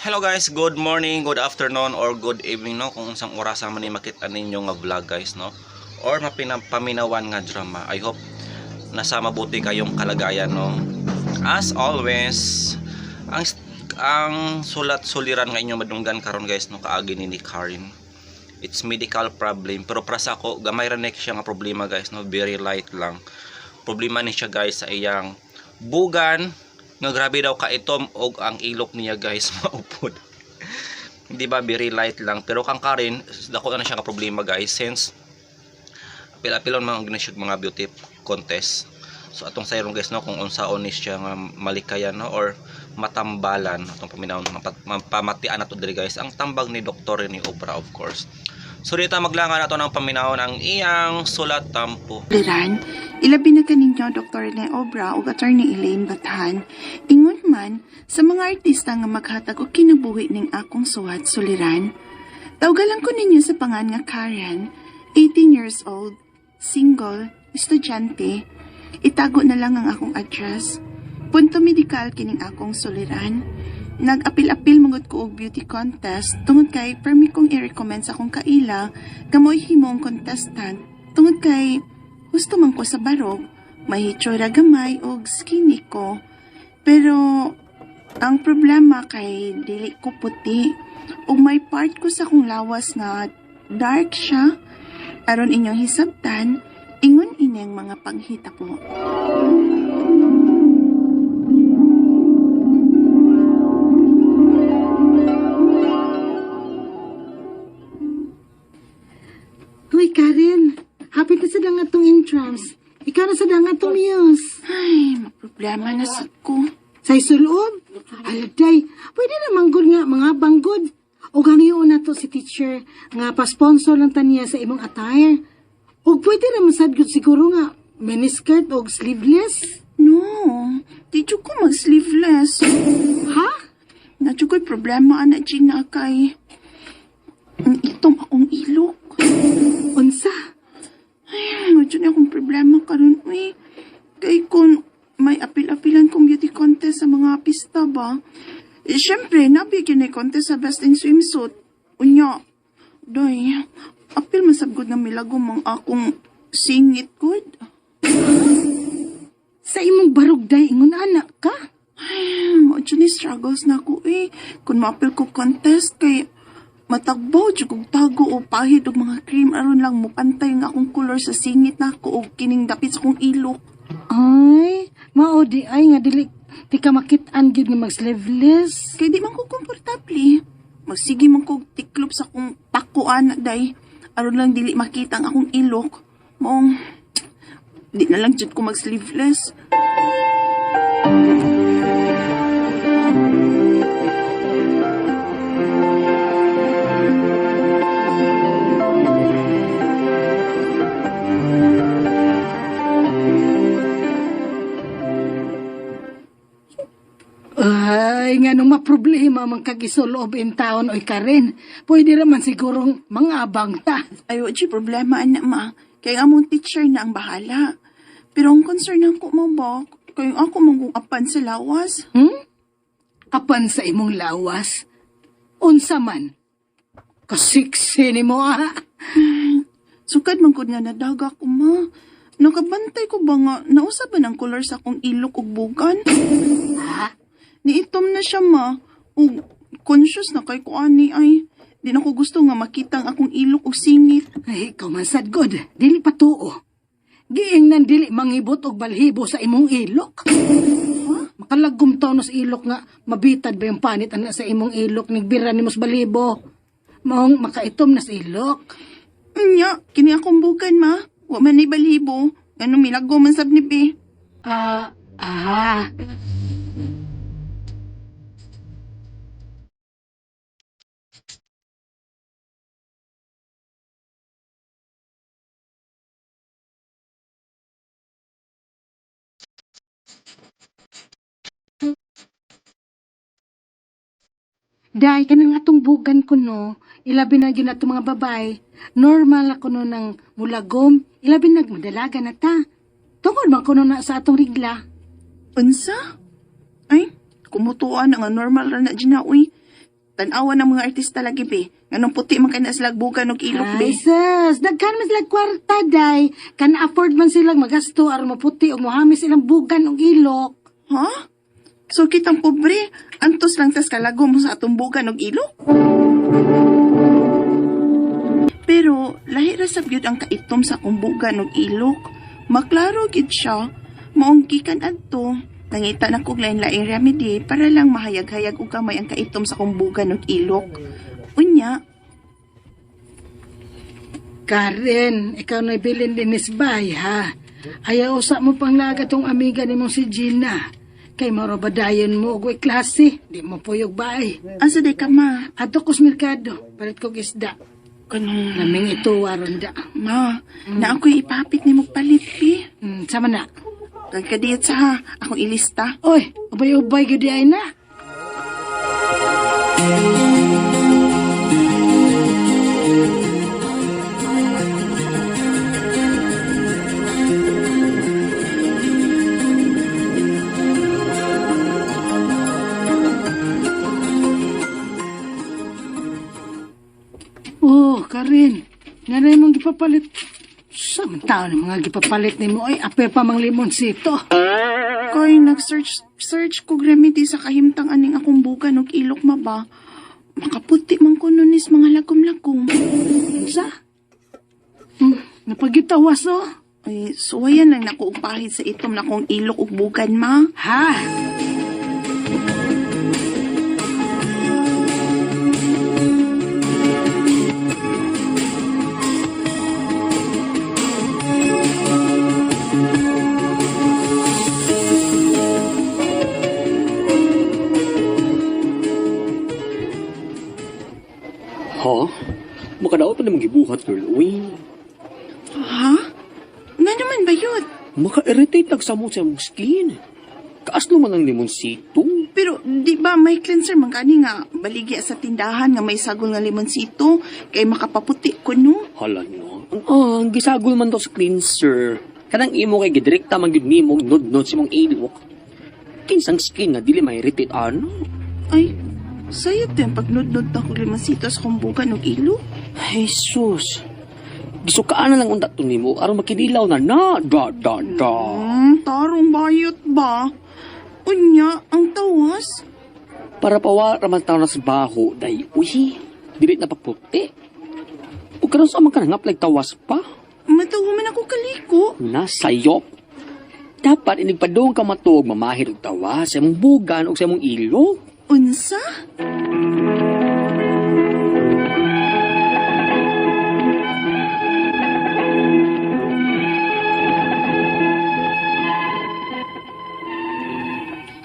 Hello guys, good morning, good afternoon, or good evening, no, kung unsang oras man ni makita ninyo nga vlog, guys, no, or paminawan nga drama. I hope nasa mabuti kayong kalagayan, no. As always, ang sulat suliran nga inyong madunggan karon, guys, no, kaagi ni Karen. It's medical problem, pero para sa ako gamay ra ni siya nga problema, guys, no, very light lang. Problema ni siya, guys, sa iyang bugan nga grabe daw kaitom og ang ilok niya, guys, maupod. Di ba very light lang, pero kang Karen dako na siya nga problema, guys, since apil-apilon mga siya mga beauty contest. So atong sayron, guys, no, kung unsaon ni siya nga malikayan, no, or matambalan. Atong paminawon, pamatian nato diri, guys, ang tambag ni Dr. Rene Obra, of course. So dito maglangan nato ng paminawon ang iyang sulat tampo. Liran, ilabi na kaninyo Dr. Rene Obra ug Attorney Elaine Bathan. Ingon man sa mga artista nga maghatag og kinabuhi ning akong suwat suliran. Tawgalan ko ninyo sa pangan nga Karen, 18 years old, single, estudyante. Itago na lang ang akong address. Punto medikal kining akong suliran. Nag-apil-apil mangud ko og beauty contest tungod kay permi kong i-recommend sa akong kaila nga mo'y himong contestant tungod kay husto man ko sa barog, may hitsura gamay og skinny ko. Pero ang problema kay dili ko puti ug may part ko sa akong lawas nga dark siya. Aron inyong hisabtan, ingon ining mga panghita ko. Hoy, Karen. Hapit na sa nga itong entrance. Ikaw na sa nga itong muse. Ay, maproblema na sad ko. Sa isulob? Aladay, pwede naman gud nga mga banggod. O gangiyon na to si teacher nga pa-sponsor lang taniya sa imong attire. O pwede naman sad gud siguro nga miniskirt o sleeveless. No, di jud ko mag-sleeveless. Ha? Na jud ko'y problema ana Gina kay ang itom akong ilok. Unsa? Ay, medyo na akong problema karon uy. Kay kung may apil-apilan kong beauty contest sa mga pista ba? Eh, syempre, nabigyan na contest sa best in swimsuit. Unya, doy, apil masabgod na milagom ang akong singit good. Sa imong barog day ingon anak ka? Ay, medyo ni struggles na ako eh. Kung maapil ko contest kay matagbaw jud kog tago o pahid og mga cream aron lang mupantay nga akong color sa singit nako og kining dapit sa akong ilok. Ay, mao di ay nga dili ti ka makit-an gyud nga mag sleeveless. Kay di man ko komportable. Magsige man ko tiklop sa akong pakuan day aron lang dili makita ang akong ilok. Maong di na lang jud ko mag sleeveless. Ay, nga nung maproblema man kag isuloob in town, oy Karen. Pwede raman sigurong mga abang ta. Ay, wa jud problema ana ma. Kay ang among teacher na ang bahala. Pero ang concern ako mo ba, kay ako man kung apan sa lawas. Hmm? Apan sa imong lawas. Unsa man? Kasiksi ni mo ah. Sukad man gud nga nadaga ko ma. Nakabantay ko ba nga nausa ba ng color sa akong ilok ug bugan? Ha? Niitom na siya ma. Ug conscious na kay ko ani ay. Di na ko gusto nga makita ang akong ilok ug singit. Ay, ikaw man sad god. Dili pa tuo. Giingnan dili mangibot og balhibo sa imong ilok. Ha? Makalagom taon sa ilok nga mabitad ba yung panit ana sa imong ilok nigbira nimo sa balhibo. Maong makaitom na sa ilok. Nya, kini akong bugan ma. Wa man ni balhibo. Ngano milago man sab ni be. Ah, ah. Dahil kanang atong bugan ko no, ilabi na gyud ato mga babae. Normal ako no ng mulagom, ilabi na madalaga na ta. Tungod man kuno na sa atong rigla. Unsa? Ay, kumutuan na nga normal ra na Gina uy. Tan-awa ng mga artista lagi be. Nganong puti man kay na sila bugan og ilok be. Ay, sus, daghan man sila kwarta, day. Kan afford man silang magasto aron maputi o mohamis ilang bugan og ilok. Ha? So kitang pobre, antos lang tas kalagom sa atong bugan og ilok. Pero lahi ra sab gyud ang kaitom sa akong bugan og ilok. Maklaro gid siya. Maong gikan adto. Nangita na kog lain-laing remedy para lang mahayag-hayag og gamay ang kaitom sa akong bugan og ilok. Unya, Karen, ikaw na bilin din bay, ha? Ayaw usa mo pang laga tong amiga ni mong si Gina. Kay marobadayon mo og way klase, di mo puyog baay. Asa day ka ma? Adto ko sa merkado, palit kog isda. Kanong Laming ito waron da. ma, na ako'y ipapit ni palit pi. Sama na. Kagkadiyot sa ha, akong ilista. Oy, ubay-ubay gyud di ay na. Oh, Karin, nga mong gipapalit. Sa man tao ng mga gipapalit nimo ay apel pa mang limonsito. Koy, nag-search search ko remedy sa kahimtang aning akong bugan og ilok ma ba. Makaputi man ko nun is mga lagom-lagom. Unsa? Napagitawas oh. Ay, suwayan lang nako og pahid sa itom na akong ilok ug bugan ma. Ha? Ha? Makadaot pa namang gibuhat, girl. Uy, Ha? Nga naman ba yun? maka-irritate nagsamot sa imong skin. Kaaslo man ang limonsito. Pero di ba may cleanser man kani nga baligya sa tindahan nga may sagol nga limonsito kay makapaputi ko no? Hala no. Ang gisagol man daw sa cleanser. Kanang imo kay gidirekta man gyud nimo nudnod sa imong ilok. Kinsang skin nga dili ma-irritate ano? Ay, sayot din pag nudnod na ko limonsito sa akong bugan og ilok. Jesus. Gisukaan na lang unta to nimo aron makidilaw na na da da da. Tarong bayot ba? Unya, ang tawas. Para pawa raman taon na sa baho day uy. Dili na paputi. Ug karon sa man ka nangaplag tawas pa. Matuwa man ako kaliko. Nasayop. Dapat inigpadong ka matuog mamahid og tawa sa imong bugan ug sa imong ilok. Unsa?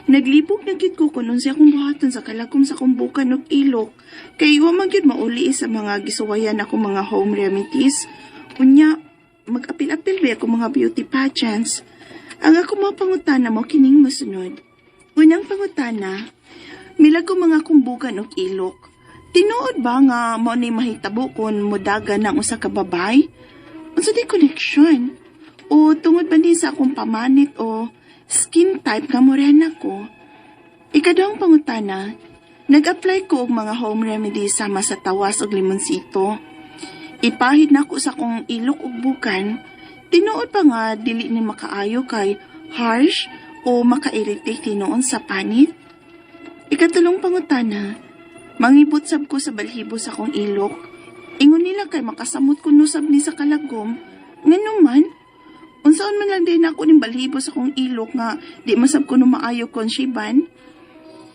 Naglibog na gyud ko kunon siya akong buhaton sa kalakom sa akong bukan ug ilok. Kay wa man gyud mauli sa mga gisuwayan ako mga home remedies. Unya, mag-apil-apil ba ako mga beauty pageants. Ang ako mga pangutana mo kining mosunod. Unang pangutana, milag ko mga kumbugan og ilok. Tinuod ba nga mao ni mahitabo kon modaga ng usa ka babay? Unsa di connection? O tungod ba ni sa akong pamanit o skin type nga morena ko? Ikaduhang pangutana, nag-apply ko og mga home remedies sama sa tawas og limonsito. Ipahid nako sa akong ilok ug bukan, tinuod pa nga dili ni makaayo kay harsh o maka-irritate tinuon sa panit? Ikatulong pangutana, mangibot sab ko sa balhibo sa akong ilok. Ingon nila kay makasamot ko no sab ni sa kalagom. Ngano man, unsaon man lang din ako ning balhibo sa akong ilok nga di masab ko no maayo konsiban.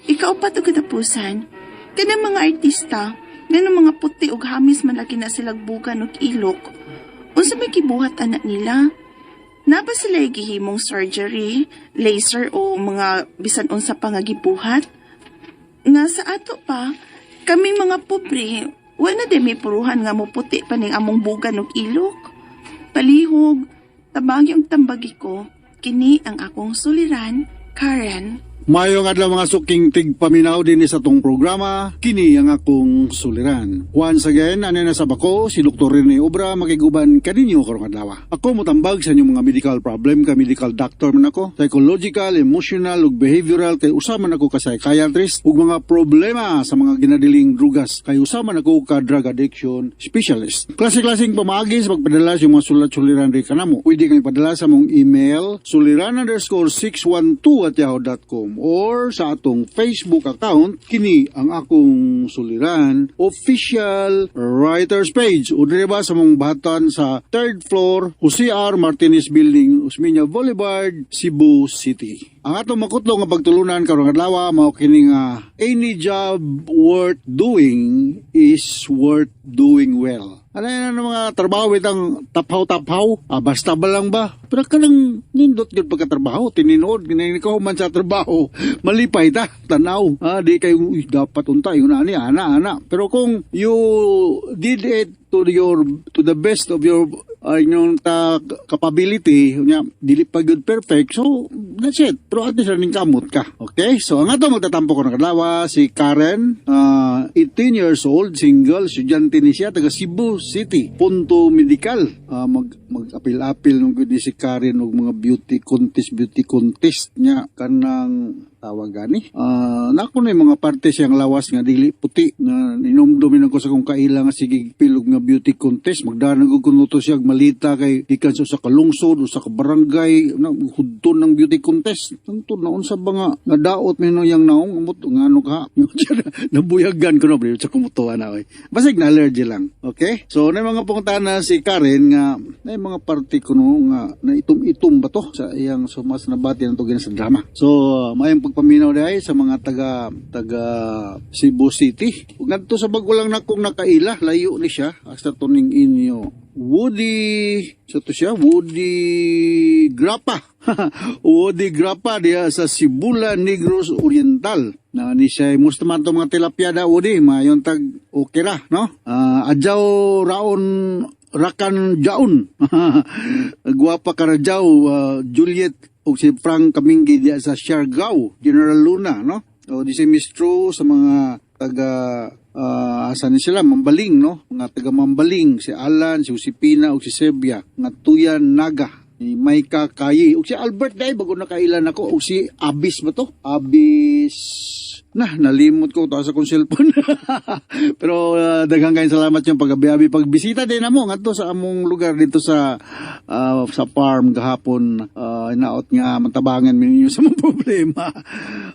Ikaupat og katapusan, kanang mga artista, nganong mga puti og hamis man lagi na silag bugan og ilok. Unsa may gibuhat anak nila? Naba sila gihimong surgery, laser o mga bisan unsa pa nga gibuhat? Nga sa ato pa, kaming mga pobre, wala din may puruhan nga moputi pa ning among bugan og ilok. Palihog, tabagi ang tambagi ko, kini ang akong suliran, Karen. Mayong adlaw, mga suking tigpaminaw, din sa atong programa, kini ang akong suliran. Once again, ano na sa bako, si Dr. Rene Obra makiguban kaninyo karong adlaw. Ako motambag sa inyong mga medical problem kay medical doctor man ako, psychological, emotional ug behavioral kay usa man ako ka psychiatrist, ug mga problema sa mga ginadiling drugas kay usa man ako ka drug addiction specialist. Klase-klaseng pamaagi sa pagpadala sa mga sulat suliran ri kanamo. Pwede kang ipadala sa mong email suliran_612@yahoo.com or sa atong Facebook account, kini ang akong suliran official writers page, o dire ba sa mong bahatan sa third floor, Jose R. Martinez Building, Osmeña Boulevard, Cebu City. Ang atong makutlo nga pagtulunan karong adlaw mao kini nga any job worth doing is worth doing well. Ano yan ang mga trabaho itang taphaw-taphaw? Ah, basta ba lang ba? Pero kanang nindot yun pagkatrabaho, tininood, ganyan ikaw man sa trabaho, malipay ta, tanaw. Ah, di kayo, uy, dapat unta, yun ani, ana, ana. Pero kung you did it to the best of your inyong ta capability nya, dili pa good perfect, so that's it, pero at least ning kamot ka. Okay, so ang ato magtatampo ko ng adlaw, si Karen, 18 years old, single, estudyante ni siya, taga Cebu City, punto medical. Mag mag-apil-apil nung gud ni si Karen og mga beauty contest niya, kanang tawag gani. Ah, nako na yung mga parte siyang lawas nga dili puti na inumdumin ko sa kong kaila nga sige pilog nga beauty contest, magdaan og kuno to siya malita kay gikan sa kalungsod o sa barangay na hudton ng beauty contest. Tungtod na unsa ba nga nga daot mi no yang naong amot nga ano ka, nabuyagan ko no sa kumutuan na oy. Basig na allergy lang. Okay? So na mga pangutana si Karen nga na mga parte kuno nga na itom-itom ba to sa iyang sumas nabati ng tugin sa drama. So mayong pagpaminaw diay sa mga taga taga Cebu City. Ug ngadto sa bago lang nakong nakaila, layo ni siya hasta tuning inyo. Woody, sa to siya, Woody Grappa. Woody Grappa diya sa Sibula, Negros Oriental. Na ni siya, musta man to mga tilapia da, Woody, mayon tag okay ra, no? Ah, adyaw raon rakan jaon. Gwapa ka ra jaw, Juliet ug si Frank Kaminggi diya sa Siargao, General Luna, no? O di si Miss True sa mga taga asa ni sila Mambaling, no? Mga taga Mambaling, si Alan, si Josepina ug si Sebia, nga Tuyan Naga ni Maika Kayi ug si Albert dai bago nakailan ako, ug si Abis ba to? Abis na nalimot ko to sa akong cellphone. Pero daghang kayong salamat yung pagabi-abi pagbisita din namo ngadto sa among lugar dito sa farm gahapon, inaot nga matabangan mi ninyo sa mga problema.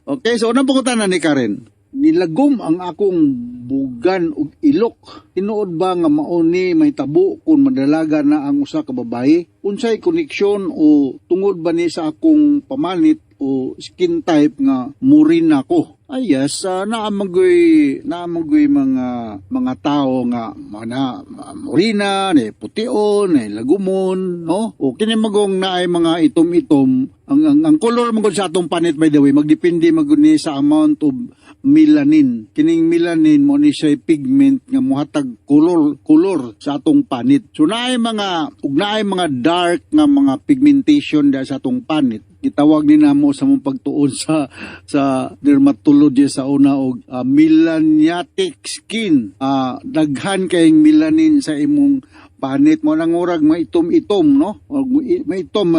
Okay, so unang pangutana ni Karen. Nilagom ang akong bugan ug ilok. Tinuod ba nga mao ni mahitabo kung madalaga na ang usa ka babae? Unsay koneksyon o tungod ba ni sa akong pamanit o skin type nga morena ko? Ay yes, naa magoy mga tao nga mana morena, ni pution, ni lagumon, no? O kini magong naay mga itom-itom ang color man gud sa atong panit, by the way, magdepende man gud ni sa amount of melanin. Kining melanin mo ni siya pigment nga mohatag color color sa atong panit. So naay mga dark nga mga pigmentation da sa atong panit. Gitawag ni namo sa mong pagtuon sa dermatology sa una og melaniatic skin. Daghan kayong melanin sa imong panit mo nang urag maitom-itom, no? Og maitom,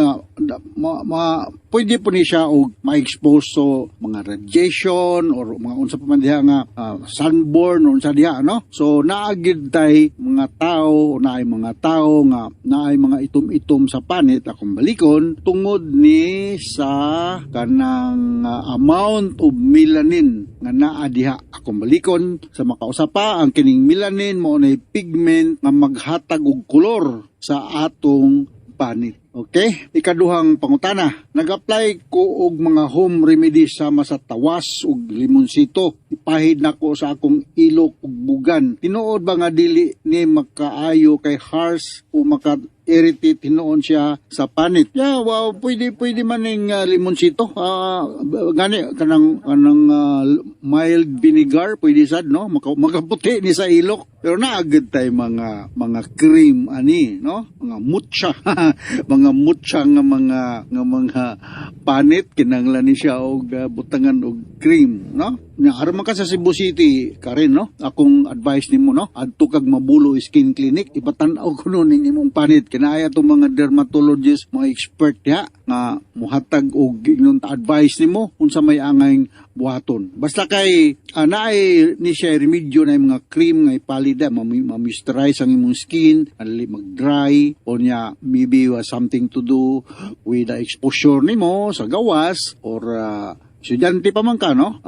pwede po ni siya og ma-expose so mga radiation or mga unsa pa man diha nga sunburn or unsa diha, no? So naagid tay mga tao, naay mga tao nga naay mga itom-itom sa panit. Akong balikon, tungod ni sa kanang amount of melanin nga naa diha. Akong balikon sa makausa pa, ang kining melanin mo na pigment nga maghatag og kolor sa atong panit. Okay? Ikaduhang pangutana. Nag-apply ko og mga home remedies sama sa tawas ug limonsito. Ipahid nako sa akong ilok ug bugan. Tinuod ba nga dili ni makaayo kay harsh o maka Ma-irritate hinuon siya sa panit. Yeah, wow, pwede pwede man ning limonsito. Gani kanang kanang mild vinegar pwede sad, no? Makaputi ni sa ilok. Pero naagad tay mga mga cream ani, no? Mga mutya. Mga mutya nga mga panit, kinanglan ni siya og butangan og cream, no? Nya aron man ka sa Cebu City, Karen, no? Akong advice nimo, no? Adto kag Mabulo Skin Clinic, ipatan-aw kuno ning imong panit. Kinaaya tong mga dermatologist, mga expert diha nga muhatag og ingnon advice nimo unsa may angay buhaton. Basta kay naay ni siya remedyo na yung mga cream nga ipalida, ma-moisturize ang imong skin, dili mag-dry, o niya maybe something to do with the exposure nimo sa gawas or estudyante pa man ka, no?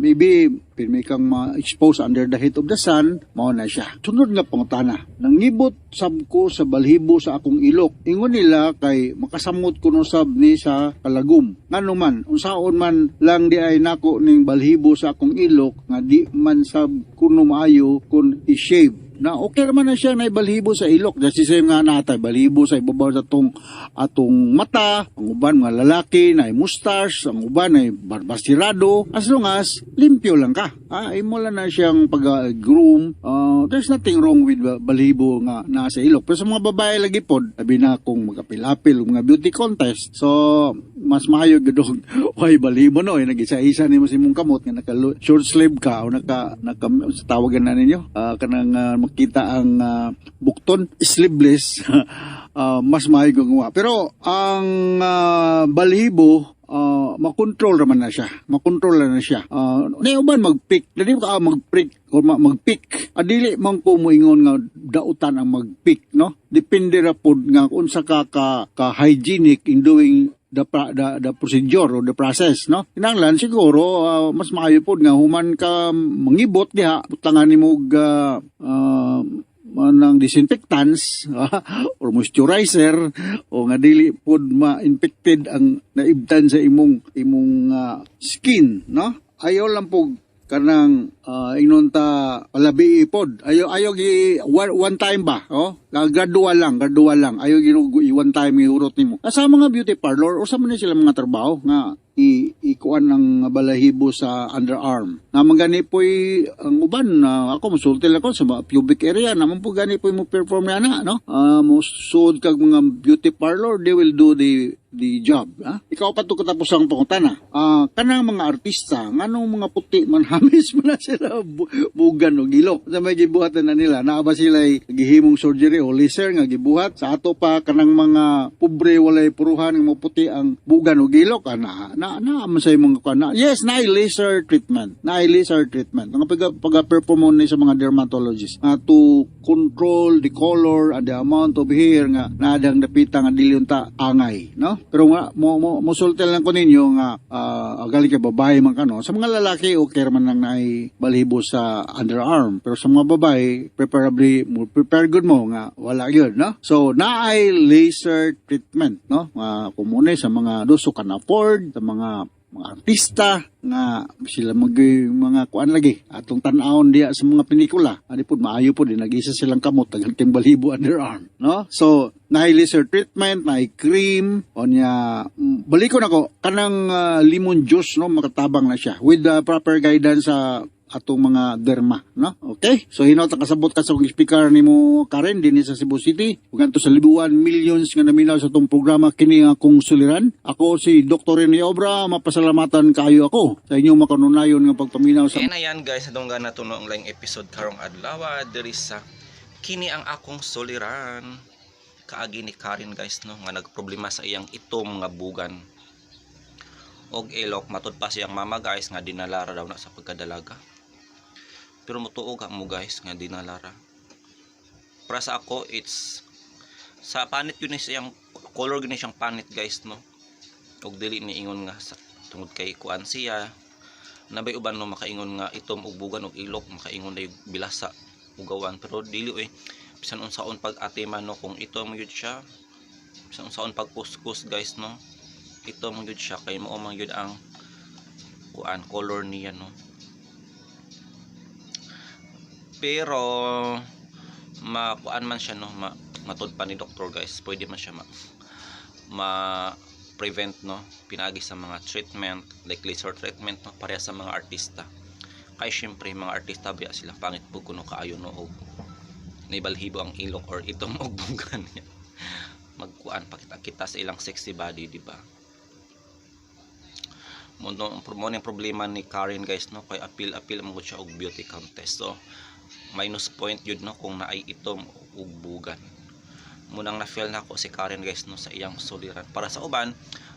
Maybe pirmi kang ma-expose under the heat of the sun, mao na siya. Sunod nga pangutana. Nangibot sab ko sa balhibo sa akong ilok. Ingon nila kay makasamot kuno sab ni sa kalagum. Ngano man, unsaon man lang di ay nako ning balhibo sa akong ilok nga di man sab kuno maayo kun i-shave na? Okay naman na siya na balhibo sa ilok. Dahil si nga natay balhibo sa ibabaw sa atong atong mata, ang uban mga lalaki na mustache, ang uban ay barbasirado. As long as limpyo lang ka. Imo lang na siyang pag-groom. There's nothing wrong with balhibo nga nasa ilok. Pero sa mga babae lagi pod, sabi na kung magapil-apil mga beauty contest. So, mas maayo gud og way balhibo, no? Eh, nag-isa-isa nimo sa imong kamot nga naka short sleeve ka o naka naka sa tawagan na ninyo kanang makita ang bukton, sleeveless, mas maayo kung wa. Pero ang balhibo, makontrol naman na siya. Makontrol na siya. Na uban mag-pick, dili ka mag-prick or mag-pick. Adili man ko moingon nga dautan ang mag-pick, no? Depende ra pod nga unsa ka hygienic in doing the procedure or the process, no? Kinahanglan siguro mas maayo pod nga human ka mangibot diha, butangan nimo og ng disinfectants or moisturizer o nga dili pod ma-infected ang naibtan sa imong imong skin, no? Ayaw lang po kanang ingnon ta palabi pod, ayo ayo gi one time ba, oh, gradual lang, gradual lang. Ayo gi one time ihurot nimo sa mga beauty parlor o sa man sila mga trabaho nga i ikuan ang balahibo sa underarm na mangani po'y ang uban na ako musulti lang ko sa mga pubic area naman po, gani po'y mo perform na na, no? Mo suod kag mga beauty parlor, they will do the job, ha? Ikaw pa to katapos ang pangutana. Kanang mga artista, nganong mga puti man hamis man na sila bugan og ilok? Sa may gibuhatan na nila, naa ba sila gihimong surgery o laser nga gibuhat? Sa ato pa kanang mga pobre, walay puruhan nga moputi ang bugan og ilok, na na na man sa imong kuan. Yes, na laser treatment. Na laser treatment. Nga pag pag perform ni sa mga dermatologist to control the color and the amount of hair nga naadang dapita nga dili unta angay, no? Pero nga mo mo mosulti lang ko ninyo nga galing kay babae man kano. Sa mga lalaki, okay man lang naay balhibo sa underarm. Pero sa mga babae, preferably mo prepare good mo nga wala yun, no? So naay laser treatment, no? Nga komune sa mga those who can afford, sa mga mga artista nga sila mag mga kuan lagi atong tan-awon diya sa mga pelikula, ani pod maayo pod nag-isa silang kamot, tagal kay balhibo underarm, no? So naay laser treatment, naay cream o niya. Balikon ako kanang lemon juice, no? Makatabang na siya with the proper guidance sa atong mga derma, no? Okay? So hinaut kasabot ka sa akong speaker nimo, Karen, dinhi sa Cebu City. Ug sa libuan millions nga naminaw sa atong programa, kini nga akong suliran. Ako si Dr. Rene Obra, mapasalamatan kaayo ako sa inyong makanunayon nga pagpaminaw sa And ayan guys, nadunggan na to no ang laing episode karong adlaw diri sa Kini ang Akong Suliran. Kaagi ni Karen guys, no, nga nagproblema sa iyang itom nga bugan og ilok. Matud pa siyang mama guys nga dinalara daw na sa pagkadalaga. Pero motuo ka mo guys nga dinalara? Para sa ako, it's sa panit yun ni siyang color, yun ni siyang panit guys, no? Og dili ni ingon nga sa, tungod kay kuan siya nabay uban, no, makaingon nga itom og bugan og ilok, makaingon day bilasa ugawan, pero dili oy. Bisan unsaon pag atiman, no, kung itom gyud siya, bisan unsaon pagkuskus guys, no, itom gyud siya kay mao man gyud ang kuan, color niya, no? Pero makuan man siya, no, ma Matod pa ni doktor, guys, pwede man siya ma prevent, no, pinagi sa mga treatment like laser treatment, no, pareha sa mga artista. Kay syempre mga artista biya sila, pangit po kuno kaayo, no, og nibalhibo ang ilok or itom og bugan niya, magkuan, pakita kita sa ilang sexy body, di ba? Mo ning problema ni Karen, guys, no, kay apil apil mo siya og beauty contest, so minus point yun, no, kung naay itom ug bugan. Munang na-feel na ako si Karen, guys, no, sa iyang suliran. Para sa uban,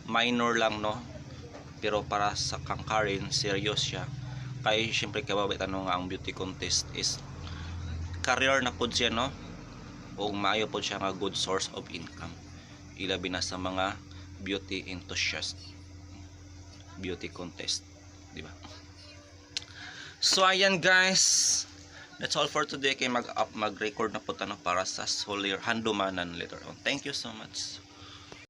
minor lang, no, pero para sa kang Karen, serious siya, kay syempre kababay tanong nga ang beauty contest is career na pod siya, no, ug maayo pod siya nga good source of income, ilabi na sa mga beauty enthusiast, beauty contest, di ba? So ayan, guys, that's all for today, kay mag up mag-record na po tayo para sa Solir Handumanan later on. Thank you so much.